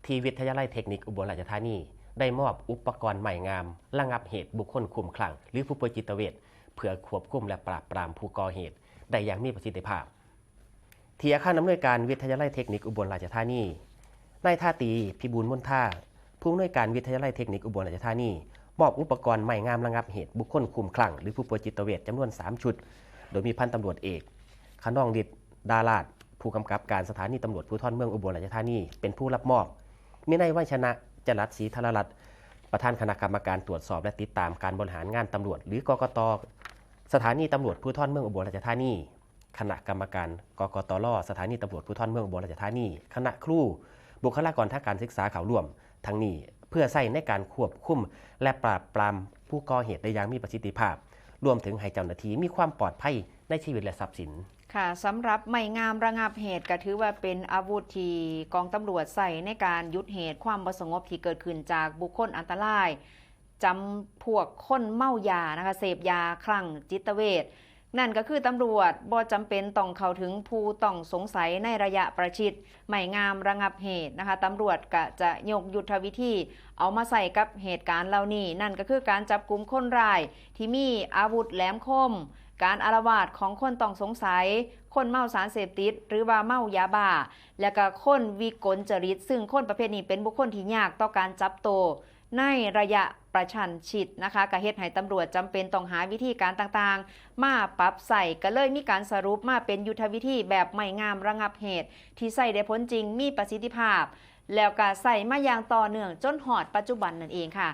ທີ່ວິທະຍາໄລເທັກນິກອຸບົນລາຊະທານີ ໄດ້ມອບອຸປະກອນໄມ້ງາມ ລະງັບເຫດບຸກຄົນຄຸ້ມຄລັງ ຫຼື ຜູ້ປ່ວຍຈິດຕະເວດ ເພື່ອຄວບຄຸມ ແລະ ປາບປາມຜູ້ກໍ່ເຫດໄດ້ຢ່າງມີປະສິດທິພາບ. ທີ່ອາຄານອຳນວຍການວິທະຍາໄລເທັກນິກອຸບົນລາຊະທານີ, ນາຍທາຕີ ພິບູນ ມົນທາ, ຜູ້ອຳນວຍການວິທະຍາໄລເທັກນິກອຸບົນລາຊະທານີ ມອບອຸປະກອນໄມ້ງາມລະງັບເຫດບຸກຄົນຄຸ້ມຄລັງ ຫຼື ຜູ້ປ່ວຍຈິດຕະເວດ ຈຳນວນສາມຊຸດ, ໂດຍມີພັນຕຳຫຼວດເອກ ຂະນອງລິດ ດາລາດ, ຜູ້ກຳກັບການສະຖານີຕຳຫຼວດພູທອນເມືອງອຸບົນລາຊະທານີ ເປັນຜູ້ຮັບມອບ, ມີນາຍໄວຊະນະ ຈະລັດ ສີທາລະລັດ, ປະທານຄະນະກຳມະການຕວດສອບ ແລະ ຕິດຕາມການບໍລິຫານງານຕຳຫຼວດ ຫຼື ກກຕ ສະຖານີຕຳຫຼວດພູທອນເມືອງອຸບົນລາຊະທານີ, ຄະນະກຳມະການ ກກຕລ ສະຖານີຕຳຫຼວດພູທອນເມືອງອຸບົນລາຊະທານີ, ຄະນະຄູ, ບຸກຄະລາກອນທາງການສຶກສາເຂົ້າຮ່ວມ. ທັງນີ້ເພື່ອໃຊ້ໃນການຄວບຄຸມ ແລະ ປາບປາມຜູ້ກໍ່ເຫດໄດ້ຢ່າງມີປະສິດທິພາບ, ລວມເຖິງໃຫ້ເຈົ້າໜ້າທີ່ມີຄວາມປອດໄພໃນຊີວິດ ແລະ ຊັບສິນ. ค่ะ สำหรับไม้งามระงับเหตุ ก็ถือว่าเป็นอาวุธที่กองตำรวจใช้ในการหยุดเหตุความบ่สงบที่เกิดขึ้นจากบุคคลอันตราย จำพวกคนเมายานะคะ เสพยาคลั่งจิตเวช นั่นก็คือตำรวจบ่จำเป็นต้องเข้าถึงผู้ต้องสงสัยในระยะประชิด ไม้งามระงับเหตุนะคะ ตำรวจก็จะยกยุทธวิธีเอามาใช้กับเหตุการณ์เหล่านี้ นั่นก็คือการจับกุมคนร้ายที่มีอาวุธแหลมคม การอาละวาดของคนต้องสงสัย คนเมาสารเสพติด หรือว่าเมายาบ้า และก็คนวิกลจริต ซึ่งคนประเภทนี้เป็นบุคคลที่ยากต่อการจับโตในระยะประชันชิดนะคะ ก็เฮ็ดให้ตำรวจจำเป็นต้องหาวิธีการต่างๆ มาปรับใช้ ก็เลยมีการสรุปมาเป็นยุทธวิธีแบบไม้งามระงับเหตุ ที่ใช้ได้ผลจริง มีประสิทธิภาพ แล้วก็ใช้มาอย่างต่อเนื่องจนฮอดปัจจุบันนั่นเองค่ะ